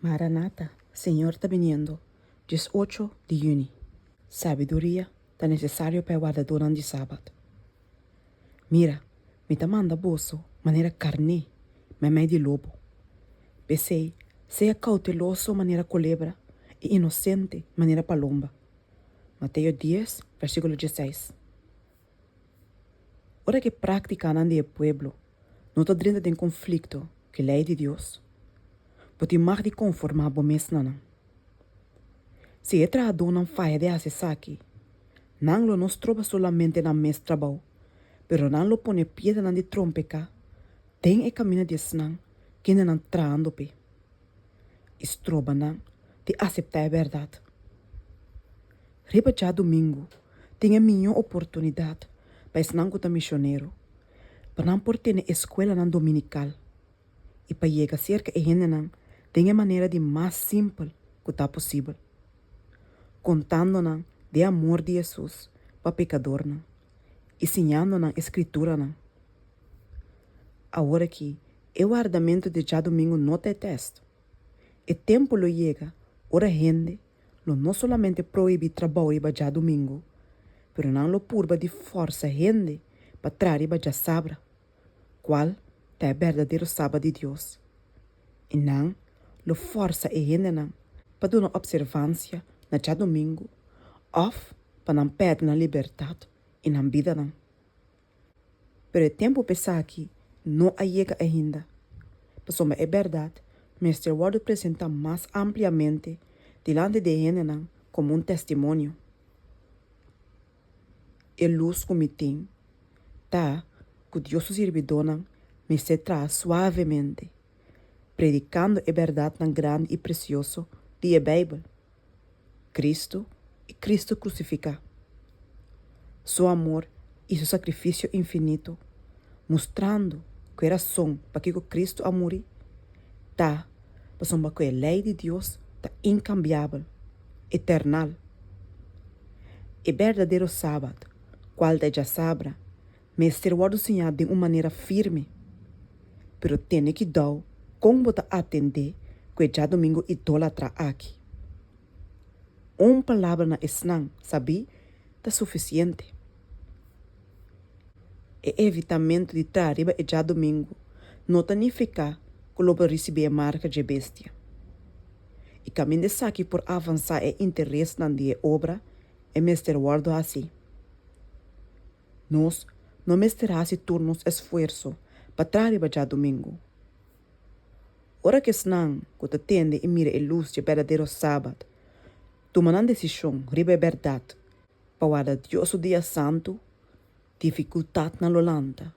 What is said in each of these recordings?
Maranata, Señor ta biniendo, 18 di yüni. Sabiduria ta nesesario pa e wardadónan di Sabat. Mira, mi ta manda boso manera karné meimei di lobo. P'esei, sea kouteloso manera kolebra i inosente manera palomba. Mateo dies, versíkulo dieseis. Ora ku e práktikanan di e pueblo no ta drenta den konflikto ku e lei di Dios, bo tin mag di konformá bo mes na nan. Si e trahadónan faya di hasi esaki, nan lo no stroba solamente nan mes trabou, pero nan lo pone piedranan di trompeká den e kaminda di esnan kende nan trahando p'e i stroba nan di aseptá e bèrdat. Riba djadumingu tin e mihó oportunidat pa esnan ku ta misionero pa nan por tene eskuelanan dominikal i pa yega serka e hendenan den e manera di mas simpel ku ta posibel, kontando nan di e amor di Hesus pa pekadornan i siñando nan e Skrituranan. Aworakí e wardamentu di djadumingu no ta e tèst. E tempu lo yega ora hende lo no solamente prohibí trabou riba djadumingu, pero nan lo purba di fòrsa hende pa traha riba djasabra, kual ta e berdadero Sabat di Dios. I nan lo fòrsa e hendenan pa duna opservansia na djadumingu òf pa nan pèrdè nan libertat i nan bidanan. Pero e tempu pa esaki no a yega ainda, pasobra e bèrdat mester wòrdu presentá mas ampliamente dilanti di e hendenan komo un testimonio. E lus ku mi tin ta ku Dios su sirbidónan mester traha suavemente, predikando e bèrdatnan grandi i presioso di e Beibel. Kristu i Kristu krusifiká. Su amor i su sakrifisio infinito, mustrando ku e rason pakiko Kristu a muri ta pasobra ku e lei di Dios ta inkambiabel, eternal. E berdadero Sabat, kual ta e djasabra, mester wòrdu siñá den un manera firme. Pero tene kidou kon bo ta atendé ku e djadumingu idólatra aki. Un palabra na esnan sabí ta sufisiente. E evitamentu di traha riba e djadumingu no ta nifiká ku lo bo risibí e marka dje bestia. I kaminda esaki por avansá e interesnan di e obra, e mester wòrdu hasí. Nos no mester hasi tur nos esfuerso pa traha riba djadumingu. Ora ku esnan ku ta tende i mira e lus dje berdadero Sabat tuma nan desishon riba e bèrdat pa warda Dios su dia santu, difikultatnan lo lanta,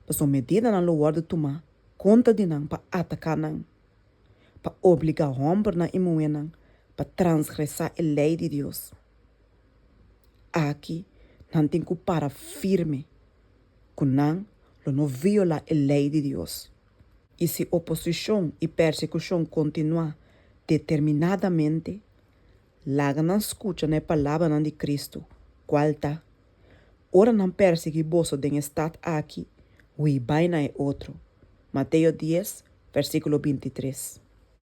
pasobra medidanan lo wòrdu tumá kontra di nan pa ataká nan, pa obligá hòmbernan i muhénan pa transgresá e lei di Dios. Aki nan tin ku para firme ku nan lo no violá e lei di Dios. I si oposishon i persekushon kontinuá determinadamente, laga nan skucha na e palabranan di Kristu, kual ta, Ora nan persiguí boso den e stat aki, hui bai na e otro. Mateo dies, versíkulo 23.